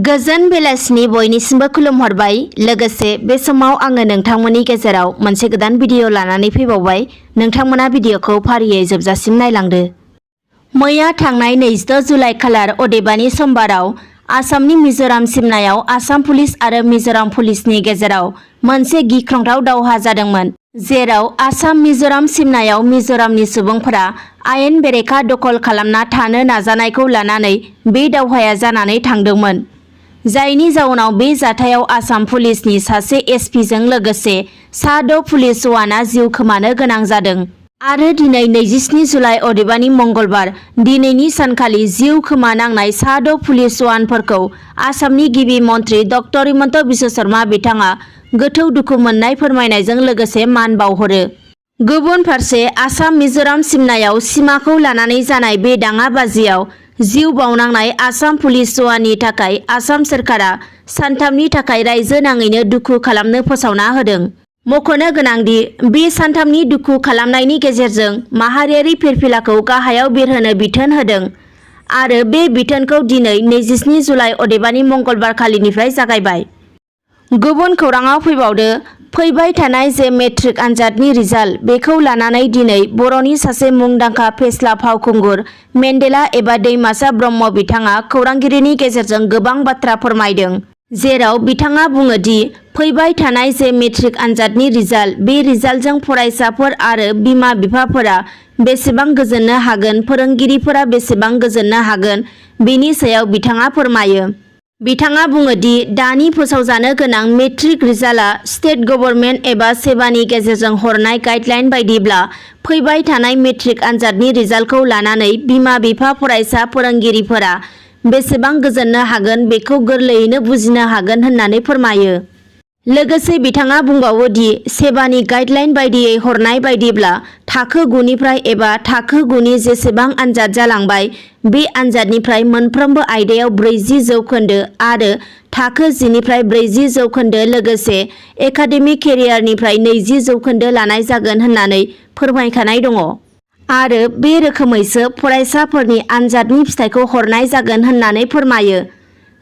गोजोन बेलासिनि बयनिसिमबो खुलुमहरबाय। लोगोसे बे समाव आङो नोंथांमोननि गेजेराव मोनसे गोदान भिडिअ लानानै फैबावबाय। नोंथांमोना भिडिअखौ फारियै जोबजासिम नायलांदो। मैया थांनाय 26 जुलाइ खालार अदेबानि समबाराव आसामनि मिजोराम सिमनायाव आसाम पुलिस आरो मिजोराम पुलिसनि गेजेराव मोनसे गिख्रंथाव दावहा जादोंमोन, जेराव आसाम मिजोराम सिमनायाव मिजोरामनि सुबुंफोरा आयेन बेरेखा दखल खालामना थानो नाजानायखौ लानानै बे दावहाया जानानै थांदोंमोन। जायनि जाउनाव बे जाथायाव आसाम पुलिसनि सासे एसपिजों लोगोसे सा 6 पुलिस जवाना जिउ खोमानो गोनां जादों। आरो दिनै 27 जुलाइ अदेबानि मंगलबार दिनैनि सानखालि जिउ खोमानांनाय सा 6 पुलिस जवानफोरखौ आसामनि गिबि मन्त्रि डक्टर हिमन्त बिश्व शर्मा बिथाङा गोथौ दुखु मोननाय फोरमायनायजों लोगोसे मान बावहरो। गुबुन फारसे आसाम मिजोराम सिमनायाव सिमाखौ लानानै जानाय बे दाङाबाजियाव जिउ बावनांनाय आसाम पुलिस जवाननि थाखाय आसाम सोरखारा सानथामनि थाखाय रायजो नाङैनो दुखु खालामनो फोसावना होदों। मख'नो गोनांदि बे सानथामनि दुखु खालामनायनि गेजेरजों माहारियारि फिरफिलाखौ गाहायाव बिरहोनो बिथोन होदों आरो बे बिथोनखौ दिनै 27 जुलाइ अदेबानि मंगलबार खालिनिफ्राय जागायबाय। गुबुन खौराङाव फैबावदो, फैबाय थानाय जे मेट्रिक आनजादनि रिजाल्ट बेखौ लानानै दिनै बर'नि सासे मुंदांखा फेस्ला फावखुंगुर मेन्डेला एबा दैमासा ब्रह्म बिथाङा खौरांगिरिनि गेजेरजों गोबां बाथ्रा फोरमायदों। जेराव बिथाङा बुङो दि फैबाय थानाय जे मेट्रिक आनजादनि रिजाल्ट बे रिजाल्टजों फरायसाफोर आरो बिमा बिफाफोरा बेसेबां गोजोननो हागोन, फोरोंगिरिफोरा बेसेबां गोजोननो हागोन, बेनि सायाव बिथाङा फोरमायो। बिथाङा बुङो दि दानि फोसावजानो गोनां मेट्रिक रिजाल्टआ स्टेट गभर्नमेन्ट एबा सेबानि गेजेरजों हरनाय गाइडलाइन बायदिब्ला फैबाय थानाय मेट्रिक आनजादनि रिजाल्टखौ लानानै बिमा बिफा, फरायसा, फोरोंगिरिफोरा बेसेबां गोजोननो हागोन बेखौ गोरलैयैनो बुजिनो हागोन होननानै फोरमायो। लोगोसे बिथाङा बुंबावो दि सेबानि गाइडलाइन बायदियै हरनाय बायदिब्ला थाखो 9 निफ्राय एबा थाखो 9 नि जेसेबां आनजाद जालांबाय बे आनजादनिफ्राय मोनफ्रोमबो आयदायाव 40% आरो थाखो 10 निफ्राय 40% लोगोसे एकाडेमिक केरियारनिफ्राय 20% लानाय जागोन होननानै फोरमायखानाय दङ। आरो बे रोखोमैसो फरायसाफोरनि आनजादनि फिथाइखौ हरनाय जागोन होननानै फोरमायो।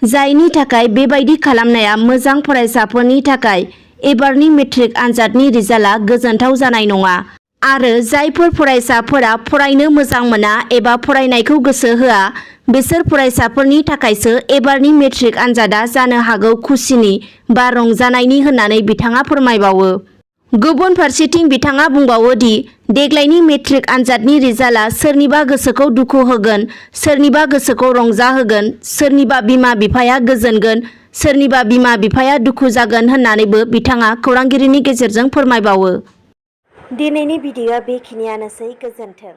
जायनि थाखाय बेबायदि खालामनाया मोजां फरायसाफोरनि थाखाय एबारनि मेट्रिक आनजादनि रिजाल्टआ गोजोनथाव जानाय नङा। आरो जायफोर फरायसाफोरा फरायनो मोजां मोना एबा फरायनायखौ गोसो होआ बिसोर फरायसाफोरनि थाखायसो एबारनि मेट्रिक आनजादा जानो हागौ खुसिनि बा रंजानायनि होननानै बिथाङा फोरमायबावो। गुबुन फारसेथिं बिथाङा बुंबावो दि देग्लायनि मेट्रिक आनजादनि रिजाल्टआ सोरनिबा गोसोखौ दुखु होगोन, सोरनिबा गोसोखौ रंजाहोगोन, सोरनिबा बिमा बिफाया गोजोनगोन, सोरनिबा बिमा बिफाया दुखु जागोन होननानैबो बिथाङा खौरांगिरिनि गेजेरजों फोरमायबावो। दिनैनि भिडिअ'आ बेखिनियानोसै। गोजोन्थों।